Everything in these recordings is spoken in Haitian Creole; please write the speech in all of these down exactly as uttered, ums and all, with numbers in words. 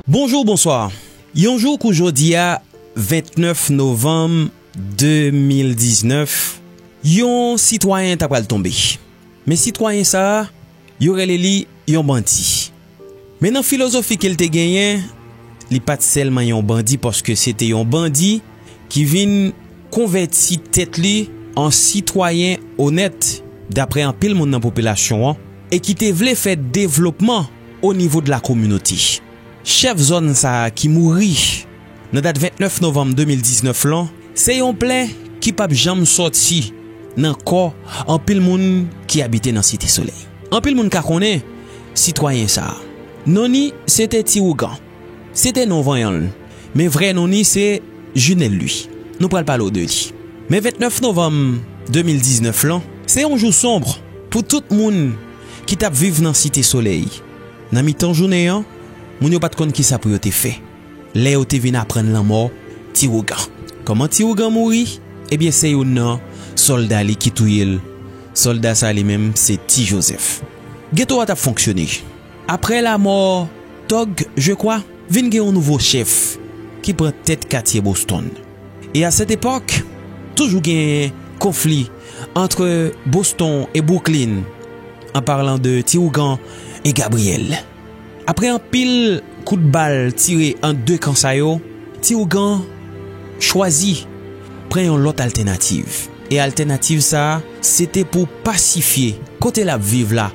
Bonjou, bonswa. Yon jou kou jodi a, vennèf novanm de mil diznèf, yon sitwayen ta pral tonbe. Men sitwayen sa a, yo rele li yon bandi. Men nan filozofi ke l te genyen, li pa t sèlman yon bandi, paske se te yon bandi ki vin konvèti tèt li an sitwayen onèt, daprè anpil moun nan popilasyon an, e ki te vle fè devlopman o nivo de la kominote. Chèf zòn sa a ki mouri nan dat vennèf novanm de mil diznèf lan, se yon plè ki p ap janm sòti nan kò anpil moun ki abite nan Site Solèy. Anpil moun ka konnen sitwayen sa a. Non li, se te Ti Ougan. Se te non vanyan l. Men vrè non li, se Junel Louis. Nou pral pale w de li. Men vennèf novanm de mil diznèf lan, se yon jou sonb pou tout moun ki t ap viv nan Site Solèy. Nan mitan jounen an, moun yo pa t konn kisa pou yo te fè lè yo te vin aprann lanmò Ti Ougan. Kòman Ti Ougan mouri? Ebyen, se youn nan sòlda li ki touye l. Sòlda sa li menm, se Ti Jozèf. Geto a t ap fonksyone. Aprè lamò Tòg, je kwa, vin gen yon nouvo chèf ki pran tèt katye Boston. E a sèt epòk, toujou gen konfli ant Boston e Brooklyn, an palan de Ti Ougan e Gabriyèl. Apre anpil kout bal tire ant de kan sa yo, Ti Ougan chwazi pran yon lòt altènativ. E altènativ sa a, se te pou pasifye kote l ap viv la,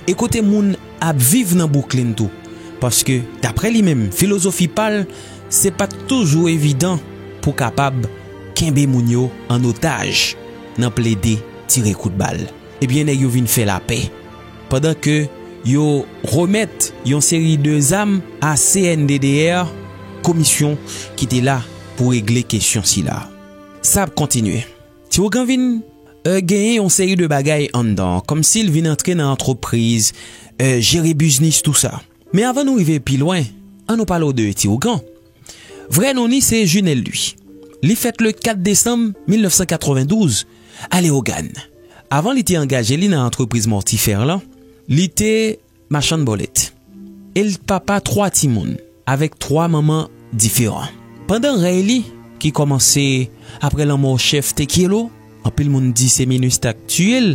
e kote moun ap viv nan Brooklyn tou. Paske, daprè li menm, filozofi pa l, se pa t toujou evidan pou kapab kenbe moun yo an otaj nan plede tire kout bal. Ebyen, nèg yo vin fè lapè, pandan ke yo remèt yon seri de zam a C N D D R, komisyon ki te la pou regle kesyon sila. Sa ap kontinye. Ti Ougan vin, e, genyen yon seri de bagay anndan, kòmsi l vin antre nan antrepriz, e, jere biznis, tou sa. Men avan nou rive pi lwen, an nou pale w de Ti Ougan. Vrè non li se Junel Louis. Li fèt le kat desanm mil nèf san katrevendouz, a Leyogàn. Avan li te angaje li nan antrepriz mòtifè lan, li te machann bòlèt. E l papa twa timoun, avèk twa manman diferan. Pandan rèy li, ki kòmanse aprè lanmò chèf Tekielo, anpil moun di se Minustah k tiye l,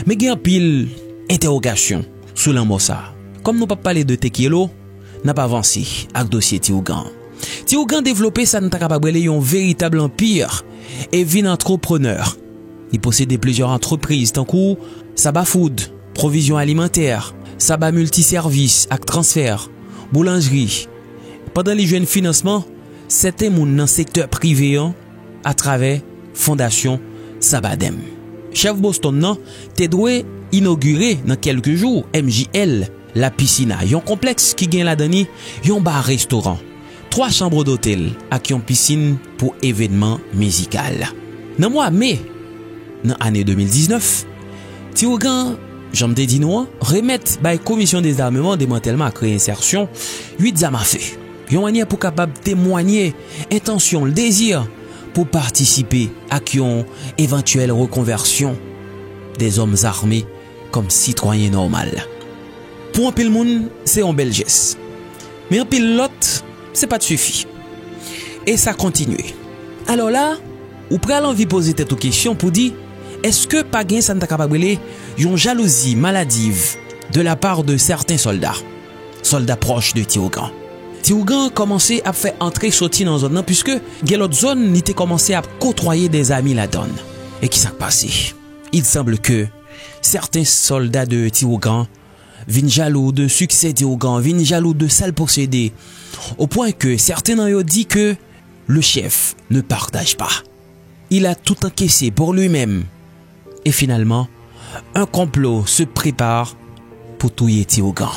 men gen anpil entèwogasyon sou lanmò sa a. Kòm nou p ap pale de Tekielo, n ap avanse ak dosye Ti Ougan. Ti Ougan devlope sa n ta kapab rele yon veritab anpi e vin antreprenè. Li posede plizyè antrepriz tankou Saba Food, pwovizyon alimantè, Saba Miltisèvis ak Transfè, boulanjri. Pandan li jwenn finansman sèten moun nan sektè prive an atravè Fondasyon Sabadèm. Chèf Boston nan te dwe inogire nan kèlke jou M J L, La Piscina, yon konplèks ki gen ladan li yon ba restoran, twa chanm dotèl ak yon pisin pou evènman mizikal. Nan mwa me nan ane de mil diznèf, Ti Ougan, jan m te di nou an, remèt bay Komisyon Dezameman, Demantèlman ak Reyensèsyon uit zam afe, yon mannyè pou kapab temwanye entansyon l, dezi pou patisipe ak yon evantyèl rekonvèsyon dèzòm zame kòm sitwayen nòmal. Pou anpil moun, se yon bèl jès. Men anpil lòt, se pa t sifi. E sa kontinye. Alò la, ou pral anvi poze tèt ou kesyon pou di, èske pa gen sa n ta kapab rele yon jalouzi maladiv de la part de sèten sòlda? Sòlda pwòch de Ti Ougan. Ti Ougan kòmanse ap fè antre soti nan zòn nan, piske gen lòt zòn li te kòmanse ap kotwaye dèzami ladan l. E kisa k pase? Il semble que sèten sòlda de Ti Ougan vin jalou de siksè Ti Ougan, vin jalou de sa l posede, au point que certains nan yo di que le chef ne partage pas. Il a tout encaissé pour lui-même. Et finalement, un complot se prépare pour touye Ti Ougan.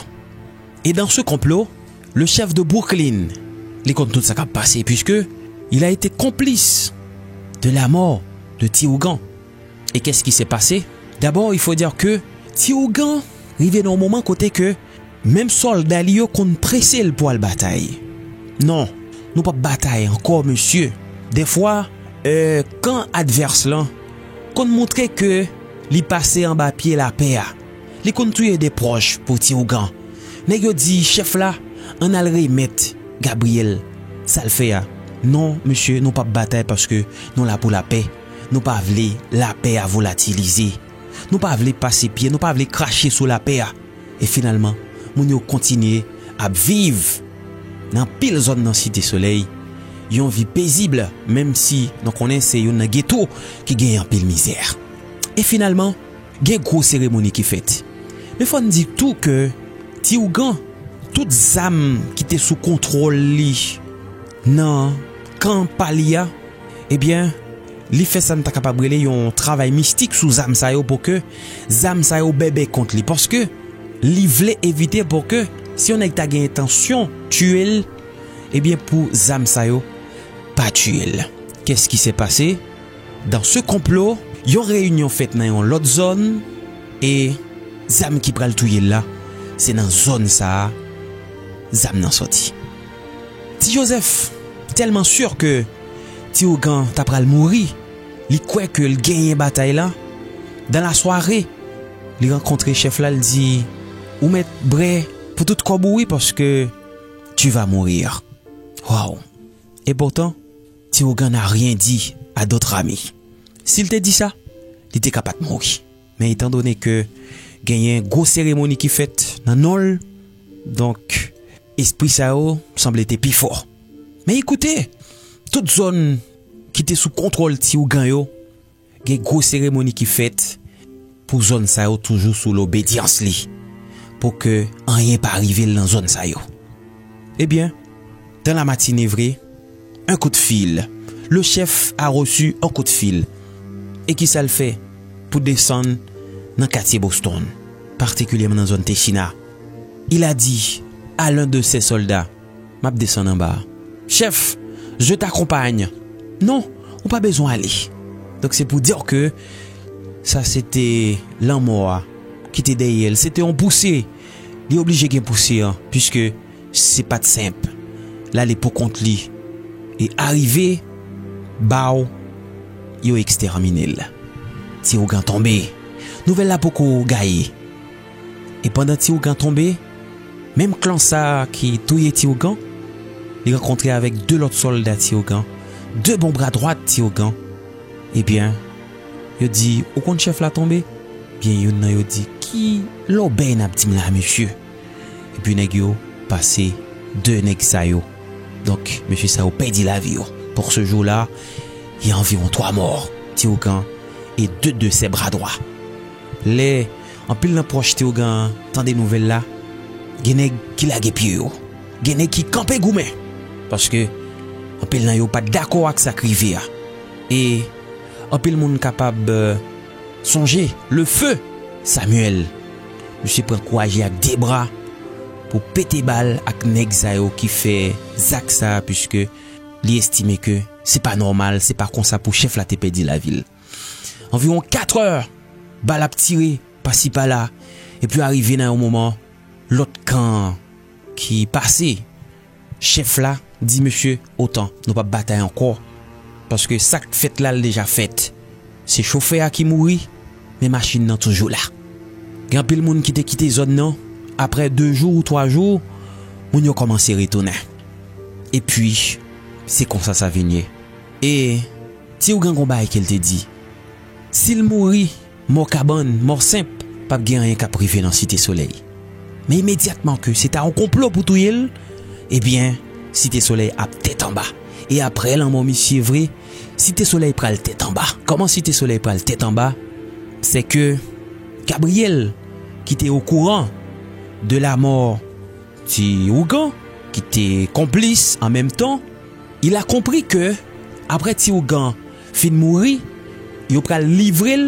Et dans ce complot, le chef de Brooklyn, li konn tout sa k ap pase, puisque il a été complice de la mort de Ti Ougan. Et qu'est-ce qui s'est passé? D'abord, il faut dire que Ti Ougan rive nan yon moman kote ke menm sòlda li yo konn prese l pou al batay. Non, nou p ap batay ankò, mesye. Dèfwa, e, kan advès lan konn montre ke li pase anba pye lapè a. Li konn touye de pwòch pou Ti Ougan. Nèg yo di chèf la, ann al remèt Gabriyèl, sa l fè a? Non, mesye, nou p ap batay paske nou la pou lapè. Nou pa vle lapè a volatilize. Nou pa vle pase pye, nou pa vle krache sou lapè a. E finalman, moun yo kontinye ap viv nan anpil zòn nan Site Solèy, yon vi pezib, menm si nou konnen se youn nan geto ki genyen anpil mizè. E finalman, gen gwo seremoni ki fèt. Men fò n di tou ke Ti Ougan, tout zam ki te sou kontwòl li nan kan pa li a, ebyen, li fè sa n ta kapab rele yon travay mistik sou zam sa yo pou ke zam sa yo bèbè kont li. Paske li vle evite pou ke si yon nèg ta gen entansyon tiye l, ebyen, pou zam sa yo pa tiye l. Qu'est-ce qui s'est passé? Dans ce complot, yon reyinyon fèt nan yon lòt zòn, e zam ki pral touye l la, se nan zòn sa a zam nan sòti. Ti Jozèf tèlman si ke Ti Ougan ta pral mouri, li kwè ke l genyen batay la. Dan lasware, li rankontre chèf la, l di, "Ou mèt brè pou tout kòb ou, wi, paske tu vas mourir." Waw! E poutan, Ti Ougan n'a rien dit à d'autres amis. Si l te di sa, li te ka pa t mouri. Men etandone ke genyen gwo seremoni ki fèt nan non l, donk, espri sa yo sanble te pi fò. Men ekoute, tout zòn ki te sou kontwòl Ti Ougan yo, gen gwo seremoni ki fèt pou zòn sa yo toujou sou lobedyans li, pou ke anyen pa rive l nan zòn sa yo. Ebyen, dans la matinée vre, un coup de fil. Le chef a reçu un coup de fil. E ki sa l fè pou desann nan katye Boston, patikilyèman nan zòn Teshina? Il a dit à l'un de ses soldats, "M ap desann anba a." "Chef, je t'accompagne." "Non, ou pa bezwen ale." Donk, se pou di ke sa se te lanmò a ki te dèyè l. Se te yon pouse. Li oblije gen pouse an, piske se pa t senp. L ale pou kont li. E arive, baw, yo ekstèmine l. Ti Ougan tonbe. Nouvèl la poko gaye. E pandan Ti Ougan tonbe, menm klan sa a ki touye Ti Ougan, li rankontre avèk de lòt sòlda Ti Ougan, de bon bra dwat Ti Ougan. Ebyen, yo di, "Ou konn chèf la tonbe?" Byen, youn nan yo di, "Ki lòbèy n ap di m la, mesye?" Epi nèg yo pase de nèg sa yo. Donk, mesye sa yo pèdi lavi yo. Pour ce jour-là, il y a environ trois morts, Ti Ougan et deux de ses bras droits. Lè anpil nan pwòch Ti Ougan an tande nouvèl la, gen nèg ki lage pye yo. Gen nèg ki kanpe goumen. Paske anpil nan yo pa t dakò ak sa k rive a. E anpil moun kapab, euh, sonje le feu Samuel. Misye pran kouraje ak de bra pou pete bal ak nèg sa yo ki fè zak sa a, piske li estime ke se pa nòmal, se pa konsa pou chèf la te pèdi lavi l. Anviwon kat è, bal ap tire pasi pala, epi arive nan yon moman, lòt kan an ki pase, chèf la di, "Mesye, otan, nou p ap batay ankò, paske sa k fèt la, l deja fèt. Se chofè a ki mouri, men machin nan toujou la." Gen anpil moun ki te kite zòn nan, apre de jou ou twa jou, moun yo kòmanse retounen. Epi, se konsa sa vin ye. E Ti Ougan gon bagay ke l te di, si l mouri, mò kabann, mò senp, p ap gen anyen k ap rive nan Site Solèy. Men imedyatman ke se ta yon konplo pou touye l, ebyen, Site Solèy ap tèt anba. E apre lanmò misye vre, Site Solèy pral tèt anba. Kòman Site Solèy pral tèt anba? Se ke Gabriyèl, ki te okouran de lamò Ti Ougan, ki te konplis an menm tan, il a compris que, apre Ti Ougan fin mouri, yo pral livre l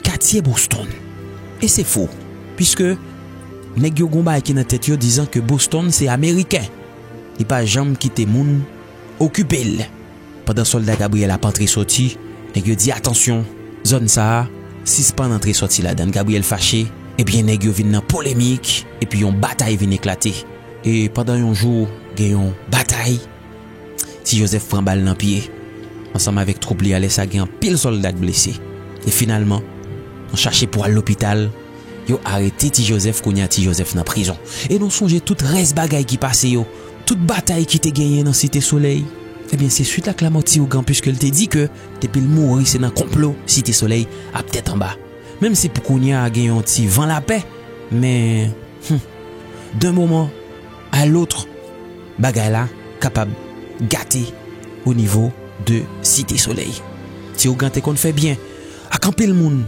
katye Boston. E se fo, piske nèg yo gon bagay ki nan tèt yo, dizan ke Boston se Ameriken. Li pa janm kite moun okipe l. Pandan sòlda Gabriyèl ap antre sòti, nèg yo di, "Atansyon, zòn sa a, sispann antre sòti ladan l." Gabriyèl fache, ebyen, nèg yo vin nan polemik, epi yon batay vin eklate. E pandan yon jou, gen yon batay, Ti Jozèf pran bal nan pye, ansanm avèk twoup li a. Lè sa, gen anpil sòlda k blese. E finalman, nan chache pou al lopital, yo arete Ti Jozèf, kounye a Ti Jozèf nan prizon. E nou sonje tout rès bagay ki pase yo. Tout batay ki te genyen nan Site Solèy, ebyen, se swit ak lanmò Ti Ougan, piske l te di ke depi l mouri, se nan konplo Site Solèy ap tèt anba. Menm si pou kounye a gen yon ti van lapè, men, hmm, d'un moment à l'autre, bagay la kapab gate o nivo de Site Solèy. Ti Ougan te konn fè byen ak anpil moun.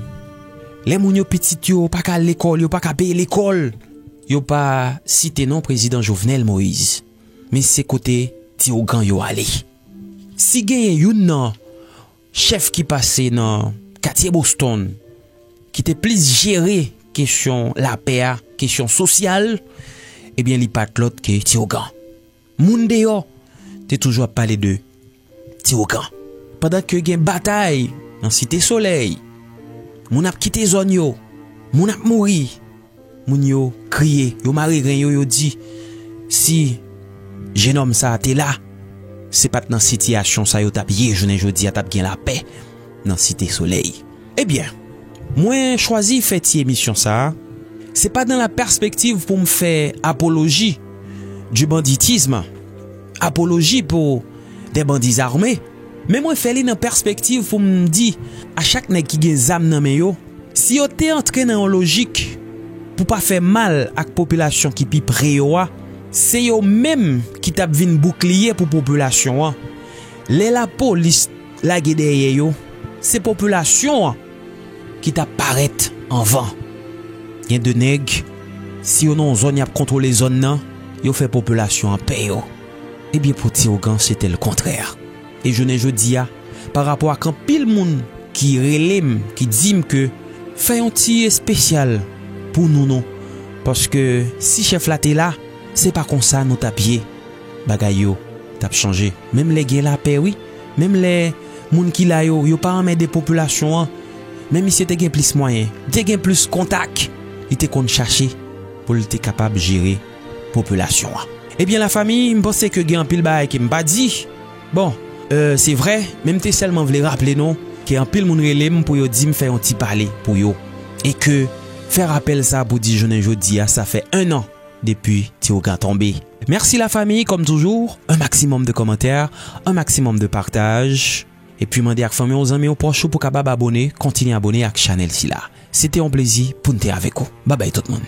Lè moun yo pitit yo pa ka al lekòl, yo pa ka peye lekòl, yo pa site non prezidan Jovenel Moïse. Men se kote Ti Ougan yo ale. Si genyen youn nan chèf ki pase nan katye Boston, ki te plis jere kesyon lapè a, kesyon sosyal, ebyen, li pa t lòt ke Ti Ougan. Moun deyò te toujou ap pale de Ti Ougan. Pandan ke gen batay nan Site Solèy, moun ap kite zòn yo, moun ap mouri, moun yo kriye, yo mare grenn yo, yo di, si jenòm sa a te la, se pa t nan sitiyasyon sa yo t ap ye jounen jodi a, t ap gen lapè nan Site Solèy. Ebyen, mwen chwazi fè ti emisyon sa a, se pa dans la perspective pou m fè apoloji du banditisme, apoloji pou des bandits armés, men mwen fè li nan pèspektiv pou m di a chak nèg ki gen zam nan men yo, si yo te antre nan yon lojik pou pa fè mal ak popilasyon ki pi pre yo a, se yo menm ki t ap vin boukliye pou popilasyon an. Lè lapolis lage dèyè yo, se popilasyon an ki t ap parèt anvan. Gen de nèg, si yo nan yon zòn, y ap kontwole zòn nan, yo fè popilasyon an pè yo. Ebyen, pou Ti Ougan, se te lekontrè. E jounen jodi a, pa rapò ak anpil moun ki rele m, ki di m ke fè yon ti espesyal pou nou non. Paske si chèf la te la, se pa konsa nou t ap ye. Bagay yo t ap chanje. Menm lè gen lapè, wi. Menm lè moun ki la yo, yo pa anmède popilasyon an. Men misye te gen plis mwayen, li te gen plis kontak, li te konn chache pou li te kapab jere popilasyon an. Ebyen, lafanmi, m panse ke gen anpil bagay ke m pa di. Bon, euh, se vrè, men m te sèlman vle raple nou ke anpil moun rele m pou yo di m fè yon ti pale pou yo. E ke fè rapèl sa pou di jounen jodi a, sa fè en an depi Ti Ougan tonbe. Mèsi lafanmi, kòm toujou, un maximum de kòmantè, un maximum de partaj. Epi mande ak fanmi w, zanmi w, pwòch ou pou kapab abone, kontinye abone ak chanèl sila. Se te yon plezi pou n te avèk ou. Babay tout moun.